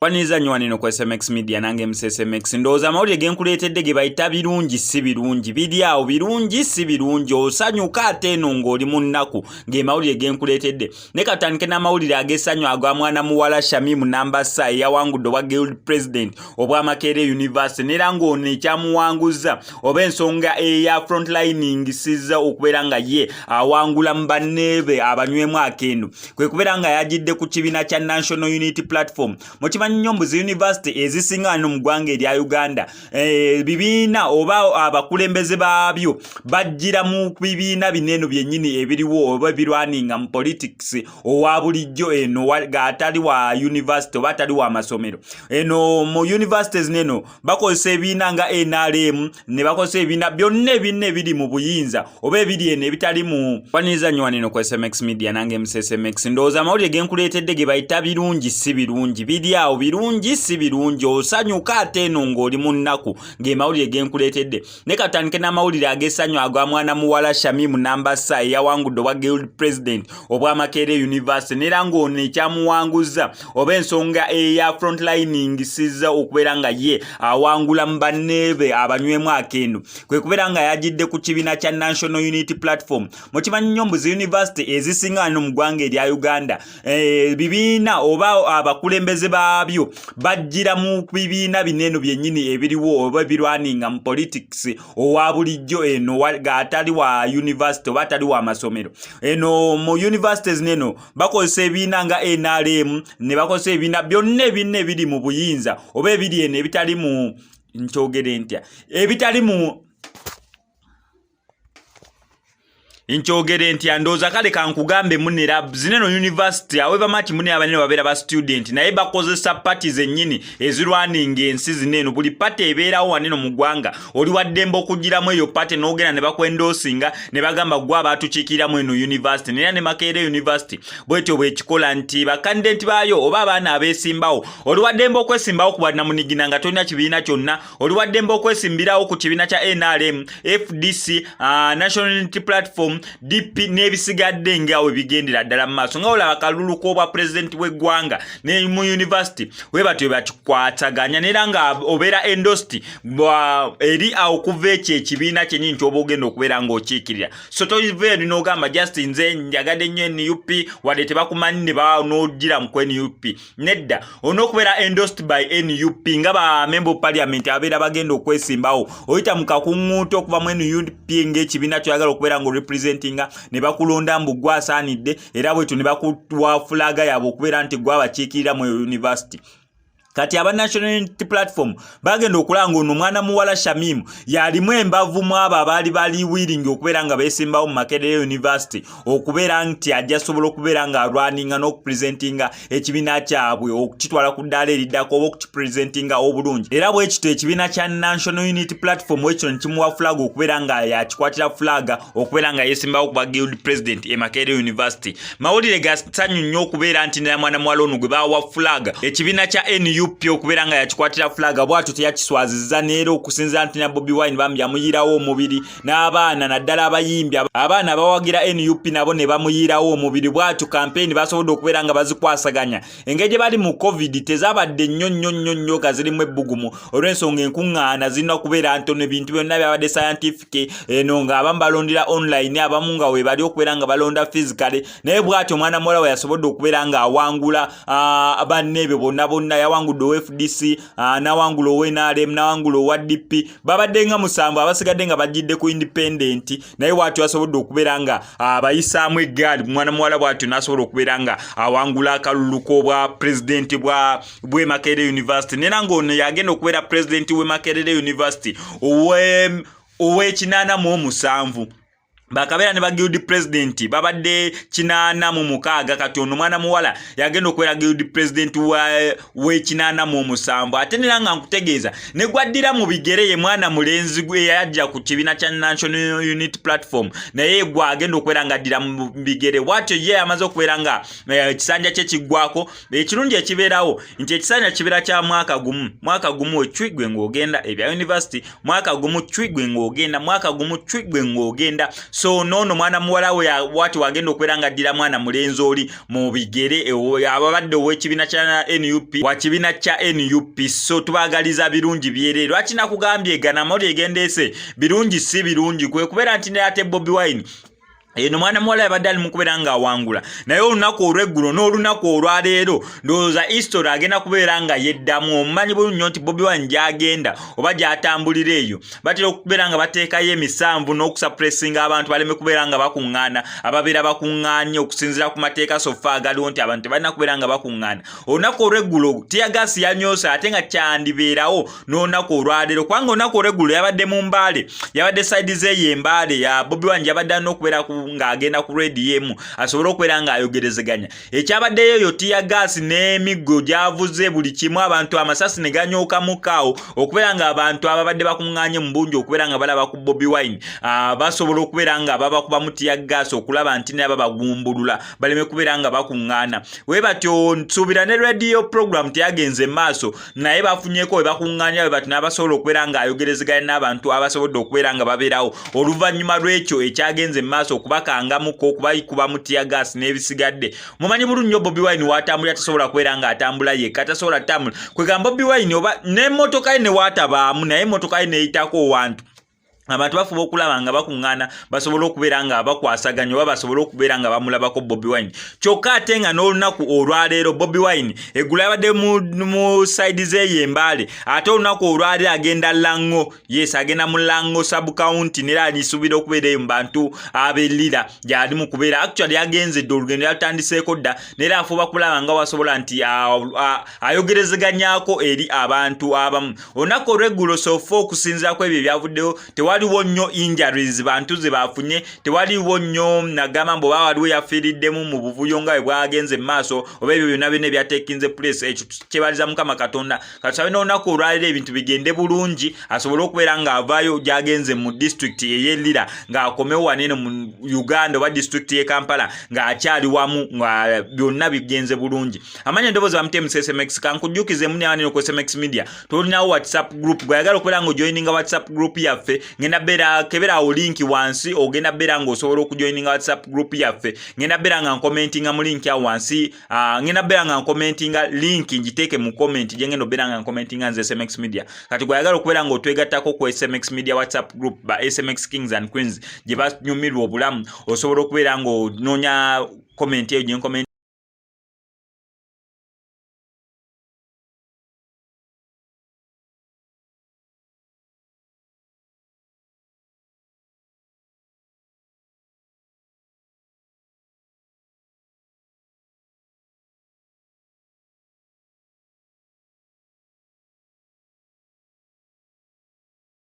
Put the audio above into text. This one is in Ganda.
Kwaniriza nnyo wano eno ku SMX Media, nange MCSMX. Ndowooza amawulire ge nkuleetedde ge bayita birungi si birungi, biri awo birungi si birungi, osanyuka ate eno ng'oli mu nnaku ng'emawulire ge nkuleetedde. Naye katutandike n'amawulire ag'essanyu aga mwana muwala Shamim Nambassa eyawangudde obwa Guild President obwa Makerere University, neera ng'ono ekyamuwanguzza oba ensonga eya frontlining sizza okubeera nga ye awangula mu banneebe abanywemu akendo kwe kubeera nga yajidde ku kibiina kya National Unity Platform. Mukimanyi nnyo mbu zi university ezisinga wano mu ggwanga erya Uganda, ebibiina oba abakulembeze baabyo bajjira mu bibiina bino eno byennyini ebiriwo oba ebirwaninga mu politics owa bulijjo eno atali wa university oba atali wa masomero. Eno mu universities neno bakozesa ebibiina nga NRM ne bakozesa ebibiina byonna ebinna ebiri mu buyinza oba ebiri eno ebitali mu. Kwaniriza nnyo wano eno ku SMX Media, nange MCSMX. Ndowooza amawulire ge nkuleetedde ge bayita birungi si birungi, biri awo birungi si birungi, osanyuka ate eno ng'oli mu nnaku ng'emawulire ge nkuleetedde. Naye katutandike n'amawulire ag'essanyu aga mwana muwala Shamim Nambassa eyawangudde obwa Guild President obwa Makerere University, neera ng'ono ekyamuwanguzza oba ensonga eya frontlining sizza okubeera nga ye awangula mu banneebe abanywemu akendo kwe kubeera nga yajidde ku kibiina kya National Unity Platform. Mukimanyi nnyo mbu zi university ezisinga wano mu ggwanga erya Uganda, ebibiina oba abakulembeze baabyo bajjira mu bibiina bino eno byennyini ebiriwo oba ebirwaninga mu politics owa bulijjo eno atali wa university oba atali wa masomero. Eno mu universities neno bakozesa ebibiina nga NRM ne bakozesa ebibiina byonna ebinna ebiri mu buyinza oba ebiri eno ebitali mu, nkyogere ntya, ebitali mu, nkyogere ntya, ndowooza kale kankugambe munera zineno university however much mune abanene babeera ba student, naye bakozesa party zennyini ezirwaninga ensi zino eno. Buli party ebeerawo waneno mu ggwanga oli waddembe okugiramu eyo party n'ogenda ne bakwendoosinga ne bagamba gwe abaatukiikiriramu eno university. Naye ne Makerere University bwetyo bwekikola nti bakandidenti baayo oba abaana abeesimbawo, oli waddembe okwesimbawo ku bwannamunigina nga tolina kibiina kyonna, oli waddembe okwesimbirawo ku kibiina kya NRM, FDC, National Unity Platform, DP n'ebisigadde nga we bigendera ddala mu maaso. Nga olaba kalulu k'obwa pulezidenti bw'eggwanga ne mu university we batyo bakikwataganya, neera nga obeera endorsed eri awo okuva ekyo ekibiina kyennyini ky'oba ogenda okubeera ng'okiikirira. So toliva eri n'ogamba just nze njagadde nnyo NUP wadde tebakumanyi ne n'ogira mu ku NUP. Nedda, olina okubeera endorsed by NUP nga ba member of parliament abeera bagenda okwesimbawo. Oyita mu kakuŋŋuuta okuva mu NUP ng'ekibiina kyoyagala okubeera ng'orepresentinga ne bakulonda mbu gwe asaanidde, era bwetyo ne bakuwa flag yaabwe okubeera nti gwe abakiikirira mu university. Kati aba National Unity Platform bagenda okulaba nga ono omwana muwala Shamim yalimu embavu mu abo abaali bali willing okubeera nga beesimbawo mu Makerere University, okubeera nti ajja sobola okubeera nga alwaninga n'okupresentinga ekibiina kyabwe okukitwala ku ddaala eriddako oba okukipresentinga obulungi. Era bwe kityo ekibiina kya National Unity Platform ekyo ne kimuwa flag okubeera nga yakikwatira flag okubeera nga yeesimbawo kuba guild president e Makerere University. Mawulire ga ssanyu nnyo okubeera nti ne mwana muwala ono gwe bawa flag ekibiina kya NUP okubeera nga yakikwatira flag, bw'atyo teyakiswazizza. Neera okusinziira nti na Bobi Wine bambi yamuyirawo omubiri n'abaana, naddala abayimbi, abaana abawagira NUP nabo ne bamuyirawo omubiri. Bw'atyo kampeyini basobodde okubeera nga bazikwasaganya. Engeri gye bali mu COVID tezabadde nnyo nnyo nnyo nnyo nga zirimu ebbugumu, olw'ensonga enkuŋŋaana zirina kubeera ntono. Ebintu byonna byabadde scientific eno ng'abamu balondera online, abamu nga we bali okubeera nga balonda physically. Naye bw'atyo omwana muwala we yasobodde okubeera ng'awangula banneebyo bonna bonna. Yawangudde owa FDC, n'awangula owa NRM, n'awangula owa DP. Babadde nga 7 abasigadde nga bajjidde ku independent, naye bw'atyo yasobodde okubeera nga abayisaamu eggaali. Mwana muwala bw'atyo n'asobola okubeera nga awangula akalulu k'obwa pulezidenti bw'e Makerere University, nera ng'ono yagenda okubeera pulezidenti w'e Makerere University ow'e-87. Bakabeera ne ba guild president babadde 86. Kati ono mwana muwala yagenda okubeera guild president w'e-87. Ate nera nga nkutegeeza ne gwaddira mu bigere ye mwana mulenzi eyajja ku kibiina kya National Unity Platform, naye gwe agenda okubeera nga addira mu bigere. Bwatyo ye amaze okubeera nga ekisanja kye kiggwako. Ekirungi ekibeerawo nti ekisanja kibeera kya mwaka gumu, mwaka gumu ecwi gwe ng'ogenda ebya university, mwaka gumu cwi gwe ng'ogenda, mwaka gumu cwi gwe ng'ogenda. So noono mwana muwala we wati wagenda okubeera nga addira mwana mulenzi oli mu bigere, ababadde ow'ekibiina kya NUP, wa kibiina kya NUP. So tubaagaliza birungi byere. Lwaki nakugambye gana amawulire egendeese birungi si birungi? Kwe kubeera nti naye ate Bobi Wine eno mwana muwala yabadde ali mukubeera ng'awangula, naye olunaku olw'eggulo n'olunaku olwaleero ndowooza history agenda kubeera nga yeddamu. Omumanyi bulungi nnyo nti Bobi Wine gy'agenda oba gy'atambulira eyo batera okubeera nga bateekayo emisanvu n'okusuppressinga abantu baleme kubeera nga bakuŋŋaana. Ababeera bakuŋŋaanye okusinziira ku mateeka so far agaliwo nti abantu tebalina kubeera nga bakuŋŋaana. Olunaku olw'eggulo teargas yanyoosa, ate nga kyandibeerawo n'olunaku olwaleero, kubanga olunaku olw'eggulo yabadde mu Mbaale, yabadde side zeeyo Embaale ya Bobi Wine, yabadde alina okubeera ng'agenda ku rediyo emu asobole okubeera ng'ayogerezeganya. Ekyabaddeyo eyo teargas n'emiggo gyavuze buli kimu, abantu amasasi ne ganyookamukaawo, okubeera ng'abantu ababadde bakuŋŋaanye mu bungi okubeera nga balaba ku Bobi Wine basobola okubeera nga babakubamu teargas okulaba nti naye babagumbulula baleme kubeera nga bakuŋŋaana. We batyo nsuubira ne radio program teyagenze maaso, naye bafunyeko we bakuŋŋaanya, we batyo n'abasobola okubeera ng'ayogerezeganya n'abantu abasobodde okubeera nga babeerawo. Oluvannyuma lw'ekyo ekyagenze mu maaso okubakangamuko, okubayikubamu teargas n'ebisigadde, mumanyi bulungi nnyo Bobi Wine waatambulira tasobola kubeera ng'atambula yekka, tasobola tambula. Kwegamba Bobi Wine oba n'emmotoka ye ne waatabaamu, naye emmotoka ye neeyitako owantu, abantu bafuba okulaba nga bakuŋŋaana basobole okubeera nga bakwasaganya oba basobole okubeera nga bamulabako Bobi Wine. Kyokka ate nga n'olunaku olwaleero Bobi Wine eggulo yabadde mu side zeeyo Embaale, ate olunaku olwaleero agenda Lango. Yes, agenda mu Lango sub county, nera alisuubira okubeera eyo mu bantu ab'Ellira gyali mu kubeera. Actually yagenze dda, olugendo yalutandiseeko dda, nera afuba kulaba nga wasobola nti ayogerezeganyako eri abantu abamu. Olunaku olw'eggulo so far, okusinziira ku ebyo ebyavuddeyo, tewaliwo nnyo injuries bantu ze bafunye, tewaliwo nnyo nagamba mbu oba waliwo yafiiriddemu mu buvuyo nga bwe bwagenze mu maaso oba ebyo byonna byonna ebyatekinze place. Ekyo kyebaliza Mukama Katonda. Katusabe n'olunaku olwaleero ebintu bigende bulungi, asobole okubeera ng'avaayo gy'agenze mu disitulikiti ey'Ellira ng'akomewo wano eno mu Uganda oba disitulikiti y'e Kampala ng'akyali wamu, nga byonna bigenze bulungi. Amanya endoboozi bamutemu SMX. Kankujjukize muni ku SMX Media tolinawo WhatsApp group. Gwayagala okubeera nga ojoininga WhatsApp group yaffe, ngenda beera kebera awo link wansi, ogenda beera ng'osobola okujoininga WhatsApp group yaffe. Ngenda beera nga nkomentinga mu link awo wansi, ngenda beera nga nkomentinga link, ngiteeke mu comment gye ngenda obeera nga nkomentinga nze SMX Media. Kati gwayagala okubeera ng'otwegattako ku SMX Media WhatsApp group, ba SMX Kings and Queens gye banyumirwa obulamu, osobola okubeera ng'onoonya comment eyo gye nkoment